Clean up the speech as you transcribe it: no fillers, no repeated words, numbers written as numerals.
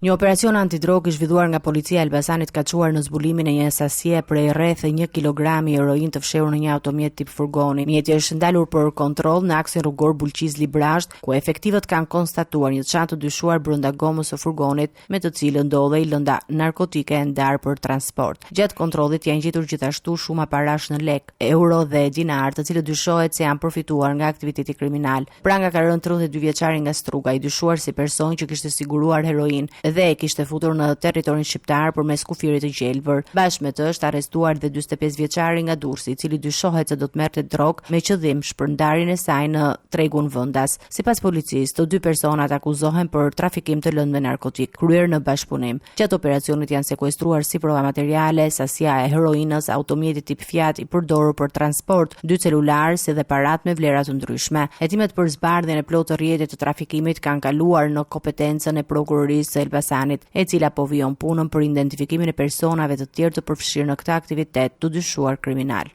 Një operacion antidrogë i zhvilluar nga policia e Elbasanit ka çuar në zbulimin e një sasie prej rreth 1 kilogrami heroinë të fshehur në një automjet tip furgoni. Mjeti është ndalur për kontroll në aksin rrugor Bulqizë-Librazhd, ku efektivët kanë konstatuar një çantë të dyshuar brenda gomës së furgonit, me të cilën ndodhej lënda narkotike e ndarë për transport. Gjatë kontrollit janë gjetur gjithashtu shuma parash në lekë, euro dhe dinarë, të cilët dyshohet se janë përfituar nga aktiviteti kriminal. Pranga ka rënë 32 vjeçari nga Struga, i dyshuar si person që kishte siguruar heroinë dhe e kishte futur në territorin shqiptar përmes kufirit të gjelbër. Bashkë me të është arrestuar dhe 45 vjeçari nga Durrësi, i cili dyshohet se do të merrte drogë me qëllim shpërndarjen e saj në tregun vendas. Sipas policisë, të dy personat akuzohen për trafikim të lëndëve narkotike, kryer në bashkëpunim. Gjatë operacionit janë sekuestruar si prova materiale, sasia e heroinës, automjeti tip Fiat i përdorur për transport, dy celularë si dhe paratë me vlera të ndryshme. Hetimet për zbardhjen e plotë të rrjetit të trafikimit kanë kaluar në kompetencën e Prokurorisë së Elbasanit, e cila po vijon punën për identifikimin e personave të tjerë të përfshirë në këtë aktivitet të dyshuar kriminal.